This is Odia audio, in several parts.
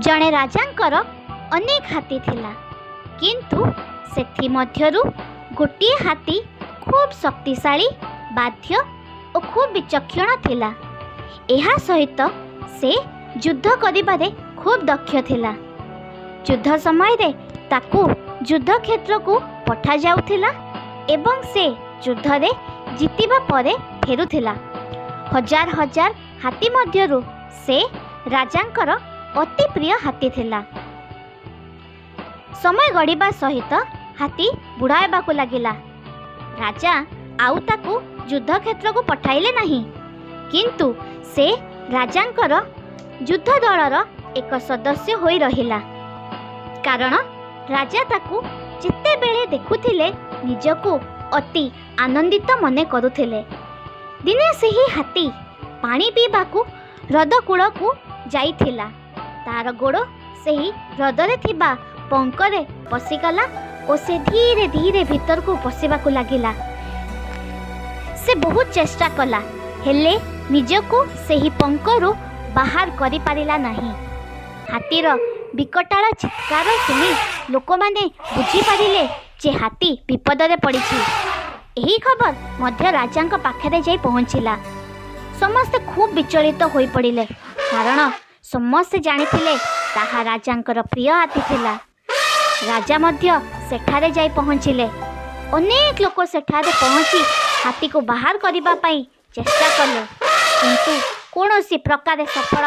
ଜଣେ ରାଜାଙ୍କର ଅନେକ ହାତୀ ଥିଲା, କିନ୍ତୁ ସେଥିମଧ୍ୟରୁ ଗୋଟିଏ ହାତୀ ଖୁବ୍ ଶକ୍ତିଶାଳୀ, ବାଧ୍ୟ ଓ ଖୁବ୍ ବିଚକ୍ଷଣ ଥିଲା। ଏହା ସହିତ ସେ ଯୁଦ୍ଧ କରିବାରେ ଖୁବ୍ ଦକ୍ଷ ଥିଲା। ଯୁଦ୍ଧ ସମୟରେ ତାକୁ ଯୁଦ୍ଧକ୍ଷେତ୍ରକୁ ପଠାଯାଉଥିଲା ଏବଂ ସେ ଯୁଦ୍ଧରେ ଜିତିବା ପରେ ଫେରୁଥିଲା। ହଜାର ହଜାର ହାତୀ ମଧ୍ୟରୁ ସେ ରାଜାଙ୍କର ଅତି ପ୍ରିୟ ହାତୀ ଥିଲା। ସମୟ ଗଡ଼ିବା ସହିତ ହାତୀ ବୁଢ଼ା ହେବାକୁ ଲାଗିଲା। ରାଜା ଆଉ ତାକୁ ଯୁଦ୍ଧକ୍ଷେତ୍ରକୁ ପଠାଇଲେ ନାହିଁ, କିନ୍ତୁ ସେ ରାଜାଙ୍କର ଯୁଦ୍ଧ ଦଳର ଏକ ସଦସ୍ୟ ହୋଇ ରହିଲା, କାରଣ ରାଜା ତାକୁ ଯେତେବେଳେ ଦେଖୁଥିଲେ ନିଜକୁ ଅତି ଆନନ୍ଦିତ ମନେ କରୁଥିଲେ। ଦିନେ ସେହି ହାତୀ ପାଣି ପିଇବାକୁ ହ୍ରଦ କୂଳକୁ ଯାଇଥିଲା। ତାର ଗୋଡ଼ ସେହି ହ୍ରଦରେ ଥିବା ପଙ୍କରେ ପଶିଗଲା ଓ ସେ ଧୀରେ ଧୀରେ ଭିତରକୁ ପଶିବାକୁ ଲାଗିଲା। ସେ ବହୁତ ଚେଷ୍ଟା କଲା, ହେଲେ ନିଜକୁ ସେହି ପଙ୍କରୁ ବାହାର କରିପାରିଲା ନାହିଁ। ହାତୀର ବିକଟାଳ ଚିତ୍କାର ଶୁଣି ଲୋକମାନେ ବୁଝିପାରିଲେ ଯେ ହାତୀ ବିପଦରେ ପଡ଼ିଛି। ଏହି ଖବର ମଧ୍ୟ ରାଜାଙ୍କ ପାଖରେ ଯାଇ ପହଞ୍ଚିଲା। ସମସ୍ତେ ଖୁବ୍ ବିଚଳିତ ହୋଇପଡ଼ିଲେ, କାରଣ ସମସ୍ତେ ଜାଣିଥିଲେ ତାହା ରାଜାଙ୍କର ପ୍ରିୟ ହାତୀ ଥିଲା। ରାଜା ମଧ୍ୟ ସେଠାରେ ଯାଇ ପହଞ୍ଚିଲେ। ଅନେକ ଲୋକ ସେଠାରେ ପହଞ୍ଚି ହାତୀକୁ ବାହାର କରିବା ପାଇଁ ଚେଷ୍ଟା କଲେ, କିନ୍ତୁ କୌଣସି ପ୍ରକାରେ ସଫଳ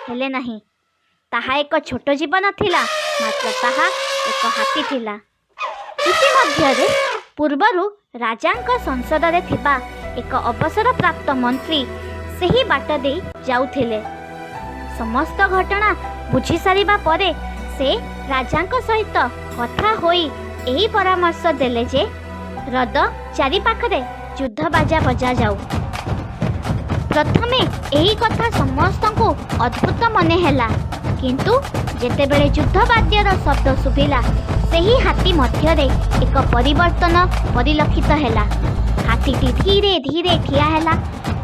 ହେଲେ ନାହିଁ। ତାହା ଏକ ଛୋଟ ଜୀବ ନଥିଲା, ମାତ୍ର ତାହା ଏକ ହାତୀ ଥିଲା। ଇତିମଧ୍ୟରେ ପୂର୍ବରୁ ରାଜାଙ୍କ ସଂସଦରେ ଥିବା ଏକ ଅବସରପ୍ରାପ୍ତ ମନ୍ତ୍ରୀ ସେହି ବାଟ ଦେଇ ଯାଉଥିଲେ। ସମସ୍ତ ଘଟଣା ବୁଝିସାରିବା ପରେ ସେ ରାଜାଙ୍କ ସହିତ କଥା ହୋଇ ଏହି ପରାମର୍ଶ ଦେଲେ ଯେ ହ୍ରଦ ଚାରିପାଖରେ ଯୁଦ୍ଧ ବାଜା ବଜାଯାଉ। ପ୍ରଥମେ ଏହି କଥା ସମସ୍ତଙ୍କୁ ଅଦ୍ଭୁତ ମନେ ହେଲା, କିନ୍ତୁ ଯେତେବେଳେ ଯୁଦ୍ଧବାଦ୍ୟର ଶବ୍ଦ ଶୁଭିଲା, ସେହି ହାତୀ ମଧ୍ୟରେ ଏକ ପରିବର୍ତ୍ତନ ପରିଲକ୍ଷିତ ହେଲା। ହାତୀଟି ଧୀରେ ଧୀରେ ଠିଆ ହେଲା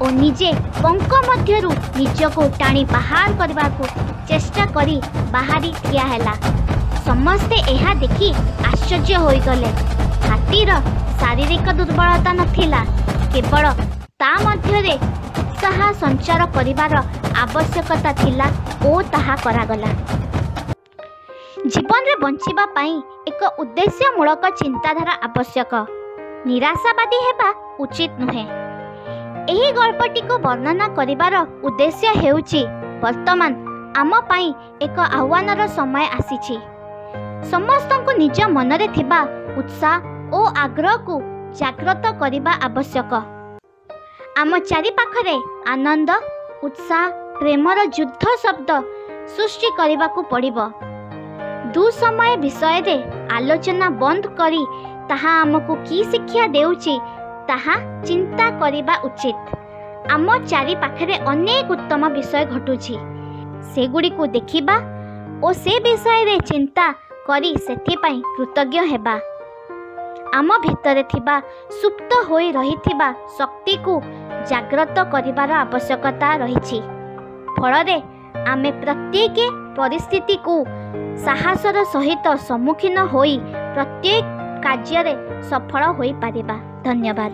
ଓ ନିଜେ ପଙ୍କ ମଧ୍ୟରୁ ନିଜକୁ ଟାଣି ବାହାର କରିବାକୁ ଚେଷ୍ଟା କରି ବାହାରି ଠିଆ ହେଲା। ସମସ୍ତେ ଏହା ଦେଖି ଆଶ୍ଚର୍ଯ୍ୟ ହୋଇଗଲେ। ହାତୀର ଶାରୀରିକ ଦୁର୍ବଳତା ନଥିଲା, କେବଳ ତା ମଧ୍ୟରେ ଉତ୍ସାହ ସଞ୍ଚାର କରିବାର ଆବଶ୍ୟକତା ଥିଲା ଓ ତାହା କରାଗଲା। ଜୀବନରେ ବଞ୍ଚିବା ପାଇଁ ଏକ ଉଦ୍ଦେଶ୍ୟମୂଳକ ଚିନ୍ତାଧାରା ଆବଶ୍ୟକ। ନିରାଶାବାଦୀ ହେବା ଉଚିତ ନୁହେଁ। ଏହି ଗଳ୍ପଟିକୁ ବର୍ଣ୍ଣନା କରିବାର ଉଦ୍ଦେଶ୍ୟ ହେଉଛି, ବର୍ତ୍ତମାନ ଆମ ପାଇଁ ଏକ ଆହ୍ୱାନର ସମୟ ଆସିଛି। ସମସ୍ତଙ୍କୁ ନିଜ ମନରେ ଥିବା ଉତ୍ସାହ ଓ ଆଗ୍ରହକୁ ଜାଗ୍ରତ କରିବା ଆବଶ୍ୟକ। ଆମ ଚାରିପାଖରେ ଆନନ୍ଦ, ଉତ୍ସାହ, ପ୍ରେମର ଯୁଦ୍ଧ ଶବ୍ଦ ସୃଷ୍ଟି କରିବାକୁ ପଡ଼ିବ। ଦୁଃସମୟ ବିଷୟରେ ଆଲୋଚନା ବନ୍ଦ କରି ତାହା ଆମକୁ କି ଶିକ୍ଷା ଦେଉଛି, ତାହା ଚିନ୍ତା କରିବା ଉଚିତ। ଆମ ଚାରିପାଖରେ ଅନେକ ଉତ୍ତମ ବିଷୟ ଘଟୁଛି। ସେଗୁଡ଼ିକୁ ଦେଖିବା ଓ ସେ ବିଷୟରେ ଚିନ୍ତା କରି ସେଥିପାଇଁ କୃତଜ୍ଞ ହେବା। ଆମ ଭିତରେ ଥିବା ସୁପ୍ତ ହୋଇ ରହିଥିବା ଶକ୍ତିକୁ ଜାଗ୍ରତ କରିବାର ଆବଶ୍ୟକତା ରହିଛି। ଫଳରେ ଆମେ ପ୍ରତ୍ୟେକ ପରିସ୍ଥିତିକୁ ସାହସର ସହିତ ସମ୍ମୁଖୀନ ହୋଇ ପ୍ରତ୍ୟେକ କାର୍ଯ୍ୟରେ ସଫଳ ହୋଇପାରିବା। ଧନ୍ୟବାଦ।